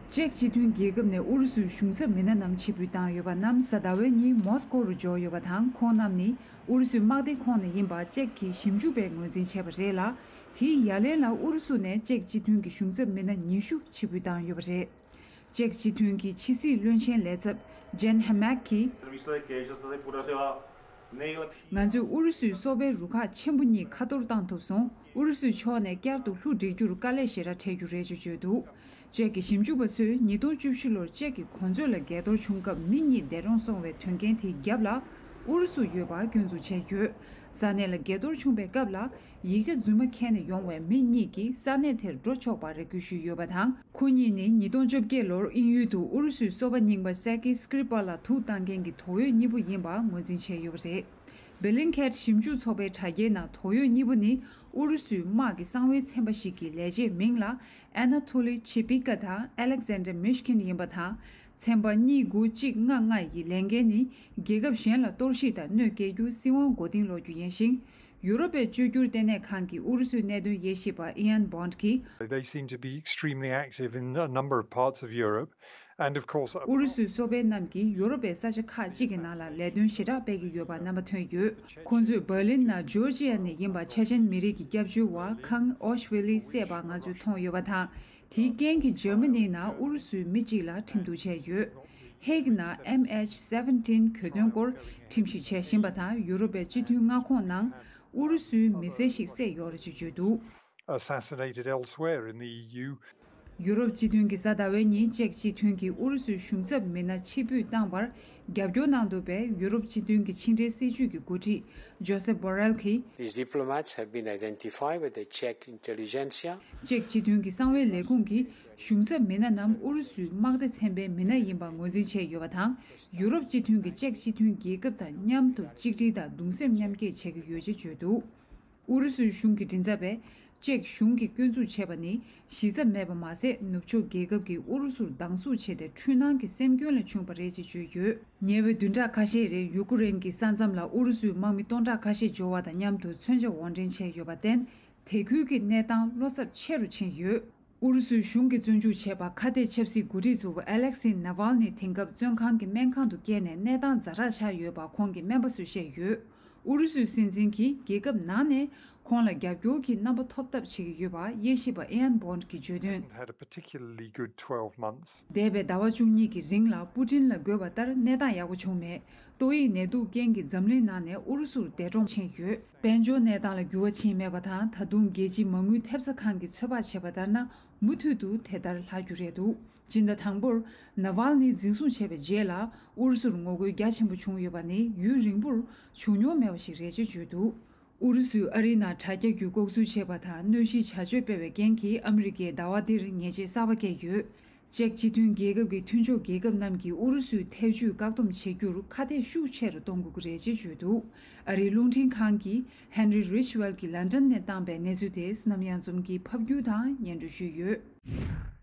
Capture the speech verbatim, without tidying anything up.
ཅེཀ་སྤྱི་མཐུན་རྒྱལ་ཁབ་ནས་ཨུ་རུ་སུའི་གཞུང་ཚབ་མི་སྣ་རྣམས་ཕྱིར་འབུད་བཏང་ཡོད་པ་རྣམས་གཟའ་ཟླ་བའི་ཉིན་མོ་སི་ཀོ་རུ་འབྱོར་ཡོད་པ་དང་། ཁོང་རྣམས་ནི་ཨུ་རུ་སུའི་དམག་སྡེ་ཁོངས་ནས་ཡིན་པ་ཅེཀ་གི་ཞིབ་འཇུག་པས་ངོས་འཛིན་བྱས་པ་རེད་ལ། དེའི་ཡ་ལན་ལ་ཨུ་རུ་སུ་ནས་ཅེཀ་སྤྱི་མཐུན་གྱི་གཞུང་ཚབ་མི་སྣ་ཉི་ཤུ་ཕྱིར་འབུད་བཏང་ཡོད་པ་རེད། ཅེཀ་སྤྱི་མཐུན་གྱི་ཕྱི་སྲིད་བློན་ཆེན་ལས་ཚབ་ཇན་ཧ་མེག་གིས། ང་ཚོས་ཨུ་རུ་སུའི་སོ་པའི་རུ་ཁག་ཆེན་པོ་གཉིས་ཁ་གཏོར་བཏང་ཐུབ་སོང་། ཨུ་རུ་སུའི་ཕྱོགས་ནས་བསྐྱར་དུ་ལྷུ་སྒྲིག་རྒྱུར་དཀའ་ལས་ཞེ་དྲག་འཕྲད་རྒྱུ་རེད་ཅེས་བརྗོད་འདུག་ཅེཀ་གི་ཞིབ་འཇུག་པ་ཚོས་ཉིས་སྟོང་བཅུ་བཞི་ལོར་ཅེཀ་གི་གོ་མཛོད་ལ་འགས་གཏོར་བྱུང་སྐབས་མི་གཉིས་འདས་གྲོངས་སོང་བའི་དོན་རྐྱེན་དེའི་རྒྱབ་ལ་ཨུ་རུ་སུ་ཡོད་པ་སྐྱོན་འཛུགས་བྱས་ཡོད། ས་གནས་ལ་འགས་གཏོར་བྱུང་པའི་སྐབས་ལ། ཡིག་ཆ་རྫུན་མ་འཁྱེར་ནས་ཡོང་བའི་མི་གཉིས་ཀྱིས་ས་གནས་དེར་འགྲོ་ཆོག་པར་རེ་སྐུལ་ཞུས་ཡོད་པ་དང་། ཁོ་གཉིས་ནི་ཉིས་སྟོང་བཅོ་བརྒྱད་ལོར་དབྱིན་ཡུལ་དུ་ཨུ་རུ་སུའི་སོ་པ་རྙིང་པ་སེར་ཀི་སྐྲི་པཱ་ལ་དུག་བཏང་མཁན་གྱི་དོགས་ཡོད་གཉིས་པོ་ཡིན་པ་ངོས་འཛིན་བྱས་ཡོད་པ་རེད། བྷེ་ལིན་ཁེད་ཞིབ་འཇུག་ཚོགས་པའི་དྲ་རྒྱའི་ནང་དོགས་ཡོད་གཉིས་པོ་ནི་ཨུ་རུ་སུའི་དམག་གི་གསང་བའི་ཚན་པ་ཞིག་གི་ལས་བྱེད་མིང་ལ་ཨ་ན་ཐོ་ལི་ཆི་པི་ཀ་དང་ཨ་ལེག་ཟན་ཌར་མིཤ་ཁིན་ཡིན་པ་དང་། ཚན་པ་གཉིས་དགུ་གཅིག་ལྔ་ལྔ་ཡི་ལས་འགན་ནི་རྒྱལ་ཁབ་གཞན་ལ་གཏོར་བཤིག་དང་གནོད་སྐྱེལ་རྒྱུ་སྲིད་དབང་མགོ་རྟིང་སློག་རྒྱུ་ཡིན་ཞིང་། ཡུ་རོབ་པའི་བཅོས་བསྒྱུར་ལྟེ་གནས་ཁང་གི་ཨུ་རུ་སུའི་གནད་དོན་དབྱེ་ཞིབ་པ་ཨི་ཡན་བོན་གྱིས། They seem to be extremely active in a number of parts of Europe, and of course, ཨུ་རུ་སུའི་སོ་པའི་རྣམས་ཀྱིས་ཡུ་རོབ་པའི་ས་ཆ་ཁག་ཅིག་གི་ནང་ལ་ལས་དོན་ཞེ་དྲག་སྤེལ་གྱི་ཡོད་པ་རྣམ་པ་ཐོན་ཡོད། ཁོང་ཚོས་འབར་ལིན་ནང་ཇོར་ཇི་ཡ་ནས་ཡིན་པ་ཆེ་ཆེན་མི་རིགས་ཀྱི་སྐྱབས་བཅོལ་བ་ཁང་ཨོ་ཤ་ཝི་ལི་བསད་པ་ང་ཚོས་མཐོང་ཡོད་པ་དང་། དེའི་རྐྱེན་གྱིས་འཇར་མ་ནིའི་ནང་ཨུ་རུ་སུའི་མི་གཅིག་ལ་ཁྲིམས་གཏུག་བྱས་ཡོད། ཧེག་ནང་ཨེམ་ཨེཆ་སེ་བེན་ཊིན་གྱོད་དོན་སྐོར་ཁྲིམས་ཞིབ་བྱེད་བཞིན་པ་དང་། ཡུ་རོབ་པའི་སྤྱི་མཐུན་མངའ་ཁོངས་ནང་ཨུ་རུ་སུའི་མི་སེར་ཞིག་བསད་ཡོད་རེད་ཅེས་བརྗོད་འདུག Assassinated elsewhere in the E U. ཡུ་རོབ་སྤྱི་མཐུན་གྱིས་གཟའ་ཟླ་བའི་ཉིན་ཅེཀ་སྤྱི་མཐུན་གྱིས་ཨུ་རུ་སུའི་གཞུང་ཚབ་མི་སྣ་ཕྱིར་འབུད་བཏང་བར་རྒྱབ་སྐྱོར་གནང་འདུག་པས། ཡུ་རོབ་སྤྱི་མཐུན་གྱི་ཕྱི་འབྲེལ་སྲིད་ཇུས་ཀྱི་འགོ་ཁྲིད་ཇོ་སེབ་བྷོ་རེལ་གྱིས། These diplomats have been identified with the Czech intelligentsia. ཅེཀ་སྤྱི་མཐུན་གྱི་གསང་བའི་ལས་ཁུངས་ཀྱིས་གཞུང་ཚབ་མི་སྣ་རྣམས་ཨུ་རུ་སུའི་དམག་སྡེ་ཚན་པའི་མི་སྣ་ཡིན་པ་ངོས་འཛིན་བྱས་ཡོད་པ་དང་། ཡུ་རོབ་སྤྱི་མཐུན་གྱིས་ཅེཀ་སྤྱི་མཐུན་རྒྱལ་ཁབ་དང་མཉམ་དུ་གཅིག་སྒྲིལ་དང་གདུང་སེམས་མཉམ་སྐྱེད་བྱེད་ཀྱི་ཡོད་ཅེས་བརྗོད་འདུག་ཨུ་རུ་སུའི་གཞུང་གི་མགྲིན་ཚབ་པས། ཅེཀ་གཞུང་གིས་སྐྱོན་འཛུགས་བྱས་པ་ནི་གཞི་རྩ་མེད་པ་མ་ཟད། ནུབ་ཕྱོགས་རྒྱལ་ཁབ་ཀྱིས་ཨུ་རུ་སུར་སྡང་ཟུག་བྱས་ཏེ་འཁྲུལ་སྣང་གི་སེམས་སྐྱོན་ལས་བྱུང་བ་རེད་ཅེས་བརྗོད་ཡོད། ཉེ་བའི་བདུན་ཕྲག་ཁ་ཤས་རིང་ཡུ་ཀུ་རེན་གྱི་ས་མཚམས་ལ་ཨུ་རུ་སུའི་དམག་མི་སྟོང་ཕྲག་ཁ་ཤས་འབྱོར་བ་དང་མཉམ་དུ་མཚོན་ཆ་དབོར་འདྲེན་བྱས་ཡོད་པར་བརྟེན། དེ་ཁུལ་གྱི་གནས་སྟངས་བློ་འཚབ་ཆེ་རུ་ཕྱིན་ཡོད། ཨུ་རུ་སུའི་གཞུང་གིས་བཙོན་འཇུག་བྱས་པ་ཁ་གཏད་ཆབ་སྲིད་འགོ་ཁྲིད་ཚོ་ཨ་ལེག་སི་ནཱ་ཝལ་ནི་དེང་སྐབས་བཙོན་ཁང་གི་སྨན་ཁང་དུ་བསྐྱལ་ནས་གནས་སྟངས་ཛ་དྲག་ཆགས་ཡོད་པ་ཁོང་གི་སྨན་པ་ཚོས་བཤད་ཡོད། ཨུ་རུ་སུའི་སྲིད་འཛིན་གྱིས་རྒྱལ་ཁབ་ནང་ནས་ཁོང་ལ་རྒྱབ་སྐྱོར་གྱི་རྣམ་པ་ཐོབ་ཐབས་བྱེད་ཀྱི་ཡོད་པ་དབྱེ་ཞིབ་པ་ཨེ་ཡན་བོན་གྱིས་བརྗོད་དོན། Had a particularly good twelve months. འདས་པའི་ཟླ་བ་བཅུ་གཉིས་ཀྱི་རིང་ལ་པུ་ཏིན་ལ་དགོས་པ་ལྟར་གནས་སྟངས་ཡག་པོ་བྱུང་མེད། ཏོག་དབྱིབས་ནད་དུག་རྐྱེན་གྱིས་འཛམ་གླིང་ནང་ནས་ཨུ་རུ་སུར་འདས་གྲོངས་ཕྱིན་ཡོད། དཔལ་འབྱོར་གནས་སྟངས་ལ་འགྱུར་བ་ཕྱིན་མེད་པ་དང་། ད་དུང་རྒྱལ་སྤྱིའི་མ་དངུལ་ཐེབས་རྩ་ཁང་གིས་ཚོད་དཔག་བྱས་པ་ལྟར་ན། མུ་མཐུད་དུ་དེ་ལྟར་ལྷག་རྒྱུ་རེད་འདུག་སྤྱི་ཟླ་དང་པོར་ནཱ་ཝལ་ནི་འཛིན་བཟུང་བྱས་པའི་རྗེས་ལ་ཨུ་རུ་སུར་ངོ་རྒོལ་རྒྱ་ཆེན་པོ་བྱུང་ཡོད་པ་ནི་ཡུན་རིང་པོར་བྱུང་མྱོང་མེད་པ་ཞིག་རེད་ཅེས་བརྗོད་འདུག་ཨུ་རུ་སུས་ཨ་རིའི་ནང་དྲ་རྒྱ་བརྒྱུད་ལྐོག་འཛུལ་བྱས་པ་དང་གནོན་ཤུགས་བྱ་སྤྱོད་སྤེལ་བའི་རྐྱེན་གྱིས་ཨ་མི་རི་ཀས་ཟླ་བ་འདིར་ཉེས་ཆད་གསར་པ་བཀལ་ཡོད། ཅེཀ་སྤྱི་མཐུན་རྒྱལ་ཁབ་ཀྱི་མཐུན་ཕྱོགས་རྒྱལ་ཁབ་རྣམས་ཀྱིས་ཨུ་རུ་སུའི་ཐེ་བྱུས་བཀག་སྡོམ་བྱེད་རྒྱུར་ཁ་གཏད་ཤུགས་ཆེ་རུ་གཏོང་དགོས་ཀྱི་རེད་ཅེས་བརྗོད་འདུག་ཨ་རིའི་རླུང་འཕྲིན་ཁང་གིས་ཧན་རི་རིཆ་ཝེལ་གྱིས་ལན་ཌན་ནས་བཏང་པའི་གནས་ཚུལ་དེ་བསོད་ནམས་གཡང་འཛོམས་ཀྱིས་ཕབ་སྒྱུར་དང་སྙན་སྒྲོན་ཞུས་ཡོད།